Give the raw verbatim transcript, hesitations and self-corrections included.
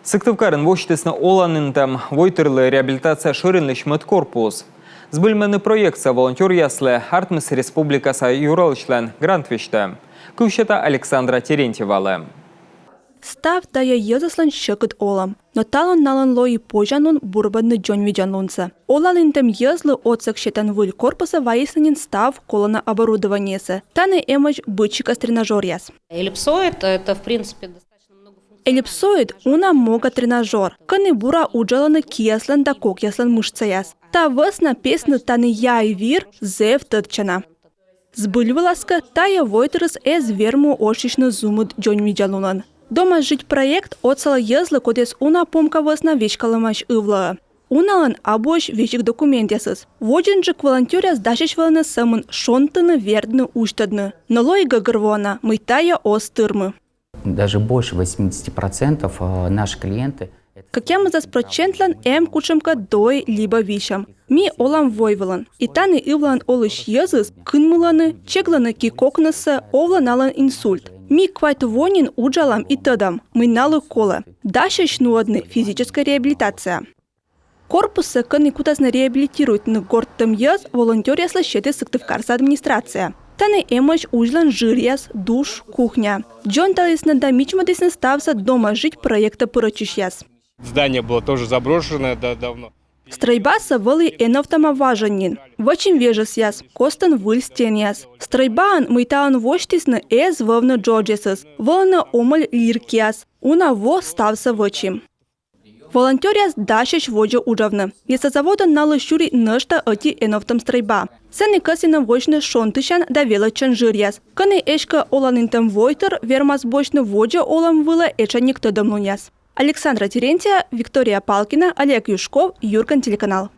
Сыктывкарын восьтісны оланінтӧм войтырлы реабилитация шӧринлысь мӧд корпус. Збыльмӧны проектсӧ волонтёръяслы артмис республикаса юралысьлӧн грант весьтӧ. Кыв сета Александра Терентьевалы. Став тайӧ йӧзыслӧн сьӧкыд олӧм. Но талун налӧн лои позянлун бур быдны дзоньвидзалунсӧ. Оланінтӧм йӧзлы отсӧг сетан выль корпусӧ вайисны нин став колана оборудованиесӧ. Тані эмӧсь быд сикас тренажёръяс. Эллипсоид — это, в принципе, достаточно много... Эллипсоид уна могӧн тренажёр, кӧні бура уджалӧны кияслӧн да кокъяслӧн мышцаяс. Та вӧсна песны тані яй вир зэв тӧдчана. Збыль вылас кӧ, тайӧ войтырыс эз вермы ошйысьны зумыд дзоньвидзалунӧн. «Дома жить» проект отсалӧ йӧзлы, кодъяс уна помка вӧсна веськалӧмаӧсь ывлаӧ. Уналӧн абуӧсь весиг документъясыс. Водзынджык волонтёръяс дасьӧсь вӧліны сӧмын шонтыны, вердны, усьтӧдны. Но лои гӧгӧрвоана, мый тайӧ оз тырмы. Даже больше восьмидесяти процентов наши клиенты... Кӧкъямысдас прӧчентлӧн эм кутшӧмкӧ дой либӧ висьӧм. Ми олам войвылын. И тані ывлаын олысь йӧзыс кынмылӧны, чеглӧны ки-кокнысӧ, овлӧ налӧн инсульт. Ми квайт во нин уджалам и тӧдам, мый налы колӧ. Дасьӧсь нуӧдны физическӧй реабилитация. Корпуссӧ, кӧні кутасны реабилитируйтны гортӧм йӧз, волонтёръяслы сетіс Сыктывкарса администрация. Тані эмӧсь узьлӧн жыръяс, душ, кухня. Дзоньталісны да мичмӧдісны ставсӧ «Дома жить» проектӧ пырӧдчысьяс. Здание было тоже заброшенное, да, давно. Стрӧйбасӧ вӧлі эновтӧма важӧн нин. Вӧчим вежӧсъяс, костын выль стенъяс. Стрӧйбаын, мый талун восьтісны, эз вӧвны джоджъясыс. Вӧліны омӧль лиркъяс. Уна во ставсӧ вӧчим. Волонтёръяс дасьӧсь водзӧ уджавны. Лесозаводын налы сюри нӧшта ӧти эновтӧм стрӧйба. Сэні кӧсйӧны восьны шонтысян да велӧдчан жыръяс, кӧні эськӧ оланінтӧм войтыр вермас босьтны водзӧ олӧм вылӧ этшаник тӧдӧмлунъяс. Александра Терентьева, Виктория Палкина, Олег Юшков, «Юрган» телеканал.